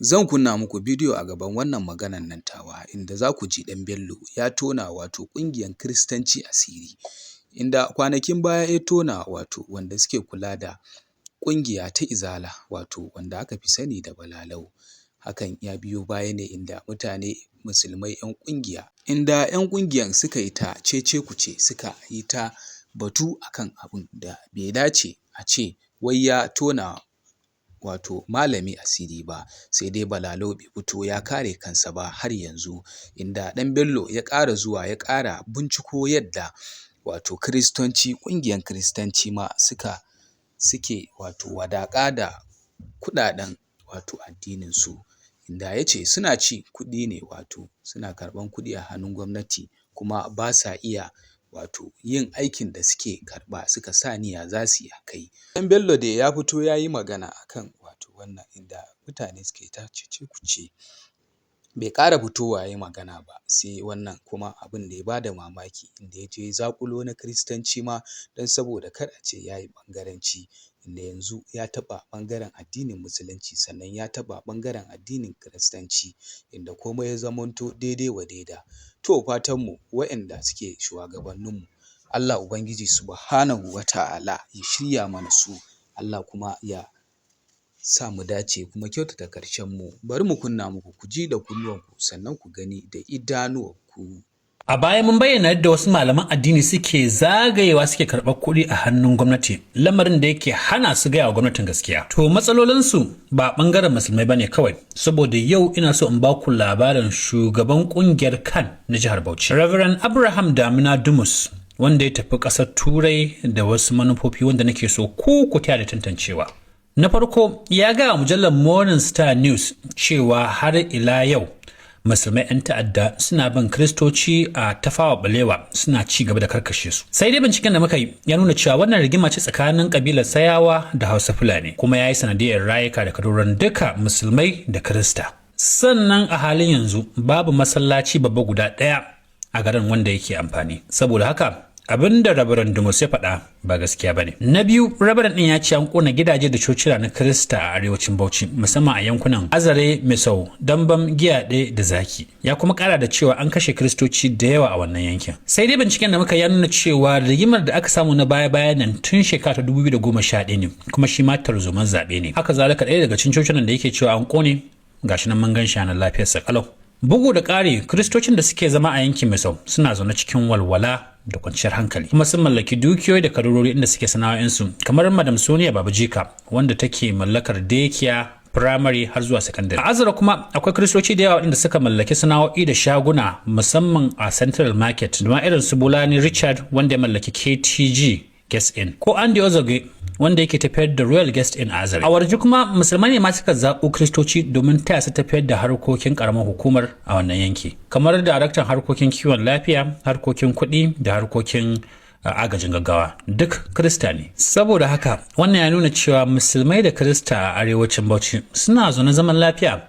Zan kunna muku bidiyo a gaban wannan maganan nan tawa, inda za ku ji Ɗan Bello ya tona wato ƙungiyar Kiristanci asiri, inda kwanakin baya ya tona wato wanda suke kula da ƙungiya ta Izala, wato wanda aka fi sani da Balalau. Hakan ya biyo baya ne inda mutane musulmai 'yan ƙungiya, inda 'yan ƙungiyan suka yi ta cece-kuce, suka yi ta batu akan abin da bai dace a ce wai ya tona wato malami asiri ba. Sai dai Balalau bai fito ya kare kansa ba har yanzu, inda Ɗan Bello ya ƙara zuwa ya ƙara binciko yadda wato Kiristanci, ƙungiyar Kiristanci ma suke wato wadaƙa da kuɗaɗen wato addininsu, inda ya ce suna ci kuɗi ne, wato suna karɓan kuɗi a hannun gwamnati, kuma ba sa iya wato yin aikin da suke karɓa suka sa niyya za su yi a kai. Ɗan Bello dai ya fito ya yi magana a kan wato wannan, inda mutane suke ta cece-kuce. Bai ƙara fitowa ya yi magana ba sai wannan kuma abin da ya ba da mamaki, inda ya je ya zaƙulo na Kiristanci ma don saboda kar a ce ya yi ɓangaranci, inda yanzu ya taɓa ɓangaren addinin Musulunci, sannan ya taɓa ɓangaren addinin Kiristanci, inda komai ya zamanto daidai wa daida. To, fatanmu waɗanda suke shugabanninmu, Allah Ubangiji Subhanahu wa ta'ala ya shirya mana su, Allah kuma ya sa mu dace kuma kyautata ƙarshen mu. Bari mu kunna muku ku ji da kunnuwanku, sannan ku gani da idanuwanku. A baya mun bayyana yadda wasu malaman addini suke zagayewa suke karɓar kuɗi a hannun gwamnati, lamarin da yake hana su gaya wa gwamnatin gaskiya. To, matsalolinsu ba ɓangaren musulmai bane kawai, saboda yau ina so in baku labarin shugaban ƙungiyar CAN na jihar Bauchi, Reverend Abraham Damina Dumus, wanda ya tafi ƙasar Turai da wasu manufofi wanda nake so ku taya da tantancewa. Na farko, ya gaya mujallar Morning Star News cewa har ila yau musulmai 'yan ta'adda suna bin Kristoci a Tafawa Balewa suna ci gaba da karkashe su. Sai dai binciken da muka yi ya nuna cewa wannan rigima ce tsakanin kabilar Sayawa da Hausa Fulani, kuma ya yi sanadiyar rayuka da kaduran duka musulmai da Kirista. Sannan a halin yanzu babu masallaci babba guda ɗaya a garin wanda yake amfani. Saboda haka abin da Rabaran Dumus ya faɗa ba gaskiya ba ne. Na biyu, Rabaran ɗin ya ce an ƙona gidaje da cocina na Kirista a arewacin Bauchi, musamman a yankunan Azare, Misau, Dambam, Giyaɗe da Zaki. Ya kuma ƙara da cewa an kashe Kiristoci da yawa a wannan yankin. Sai dai binciken da muka ya nuna cewa rigimar da aka samu na baya-bayan nan tun shekara ta 2011 ne, kuma shi ma tarzoman zaɓe ne. Haka zalika, ɗaya daga cikin cocinan da yake cewa an ƙone, gashi nan mun gan shi a lafiyarsa kalau. Bugu da ƙari, Kiristocin da suke zama a yankin Misau suna zaune cikin walwala da kwanciyar hankali, kuma sun mallaki dukiyoyi da kadarori inda suke sana'o'insu, kamar Madam Sonia Babajika, wanda take mallakar daycare, primary har zuwa secondary. A Azare kuma akwai Kiristoci da yawa waɗanda suka mallaki sana'o'i da shaguna, musamman a Central Market, da ma irin su Bulani Richard, wanda ya mallaki KTG Guest Inn, ko Andy Ozoge, wanda yake tafiyar da Royal Guest Inn Azare. A Warji kuma musulmai ne ma suka zaɓo Kiristoci domin taya su tafiyar da harkokin karamar hukumar a wannan yanki, kamar daraktan harkokin kiwon lafiya, harkokin kuɗi da harkokin agajin gaggawa, duk Kirista ne. Saboda haka wannan ya nuna cewa musulmai da Kirista a arewacin Bauchi suna zaune zaman lafiya,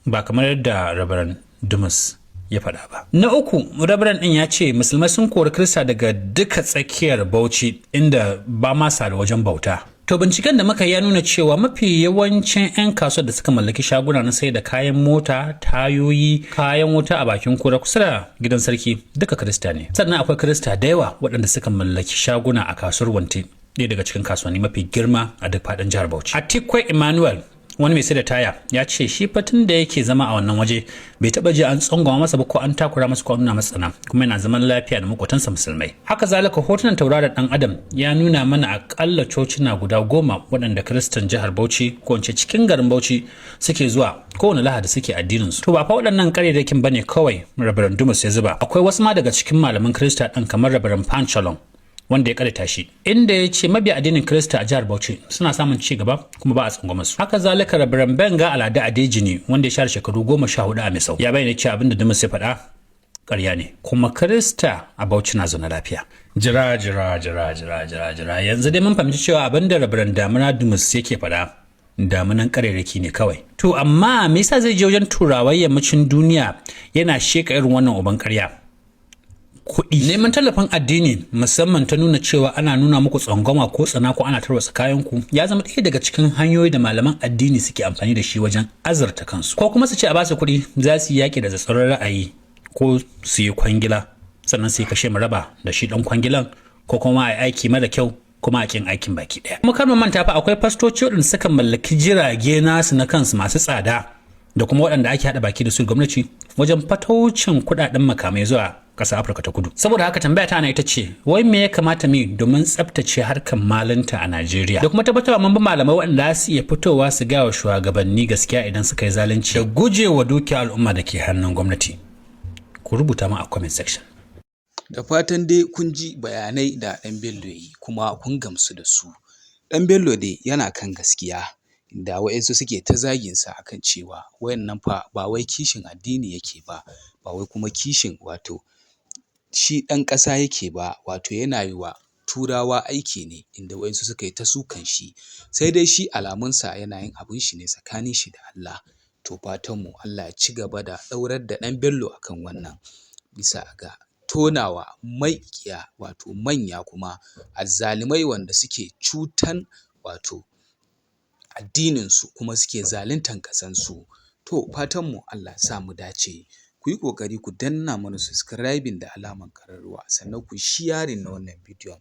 ba kamar yadda Rabaran Dumus ya faɗa ba. Na uku, Rabaran ɗin ya ce musulmai sun kori Kirista daga duka tsakiyar Bauchi, inda ba ma sa da wajen bauta. To, binciken da muka ya nuna cewa mafi yawancin 'yan kasuwar da suka mallaki shaguna na sai da kayan mota, tayoyi, kayan wuta a bakin kura kusa da gidan sarki duka Kirista ne. Sannan akwai Kirista da yawa waɗanda suka mallaki shaguna a kasuwar Wante, ɗaya daga cikin kasuwanni mafi girma a duk faɗin jihar Bauchi. Atikwe Emmanuel, wani mai sai da taya, ya ce shi fatin da yake zama a wannan waje bai taba ji an tsangwama masa ba ko an takura masa ko an nuna masa tsana, kuma yana zaman lafiya da makotansa musulmai. Haka zalika, hotunan tauraron dan adam ya nuna mana akalla cocina guda 10 waɗanda Kiristan jihar Bauchi, ko in ce cikin garin Bauchi, suke zuwa kowane Lahadi suke addinin su. To, ba fa waɗannan ƙarerrakin bane kawai Rabaran Dumus ya zuba. Akwai wasu ma daga cikin malaman Kirista ɗin, kamar Rabaran Panchalon, wanda ya karanta shi, inda ya ce mabiya addinin Kirista a jihar Bauchi suna samun ci gaba kuma ba a tsangwama su. Haka zalika, Rabaran Benga Alade Adejini, wanda ya share shekaru 14 a Misau, ya bayyana cewa abinda Dumus ya faɗa ƙarya ne, kuma Kirista a Bauchi na zaune lafiya. Jira, jira, jira, jira, jira, jira. Yanzu dai mun fahimci cewa abin da Rabaran Damina Dumus yake faɗa damunan ƙarerraki ne kawai. To, amma me yasa zai je wajen Turawan yammacin duniya yana sheka irin wannan uban ƙarya? Kuɗi. Neman tallafin addini, musamman ta nuna cewa ana nuna muku tsangwama ko tsana ko ana tarwatsa kayanku, ya zama ɗaya daga cikin hanyoyi da malaman addini suke amfani da shi wajen azurta kansu. Ko kuma su ce a basu kuɗi za su yi yaƙi da tsatsauran ra'ayi ko su yi kwangila, sannan su yi kashe mu raba da shi ɗan kwangilan, ko kuma a yi aiki mara kyau kuma a kin aikin baki ɗaya. Kuma kar mu manta fa, akwai fastoci waɗanda suka mallaki jirage nasu na kansu masu tsada, da kuma waɗanda ake haɗa baki da su gwamnati wajen fataucin kuɗaɗen makamai zuwa ƙasar Afirka ta Kudu. Saboda haka tambaya ta ita ce, wai me ya kamata mu domin tsaftace harkar malanta a Najeriya? Da kuma tabbatarwa mun bi malamai waɗanda za su iya fitowa su gaya wa shugabanni gaskiya idan suka yi zalunci, da gujewa dukiyar al'umma da ke hannun gwamnati. Ku rubuta mu a comment section. Da fatan dai kun ji bayanai da Ɗan Bello ya yi kuma kun gamsu da su. Ɗan Bello dai yana kan gaskiya, inda waɗansu suke ta zaginsa a kan cewa wayannan fa ba wai kishin addini yake ba, ba wai kuma kishin wato shi ɗan ƙasa yake ba, wato yana yi wa Turawa aiki ne, inda waɗansu suka yi ta sukan shi. Sai dai shi alamunsa yana yin abun shi ne tsakanin shi da Allah. To fatanmu Allah ya ci gaba da ɗaurar da Ɗan Bello a kan wannan, bisa ga tonawa maƙiya, wato manya kuma azzalumai wanda suke cutan wato addininsu kuma suke zaluntan ƙasansu. To fatanmu Allah ya sa mu dace. Ku yi ƙoƙari ku danna mana subscribing da alamar ƙararrawa, sannan ku yi sharing na wannan bidiyon.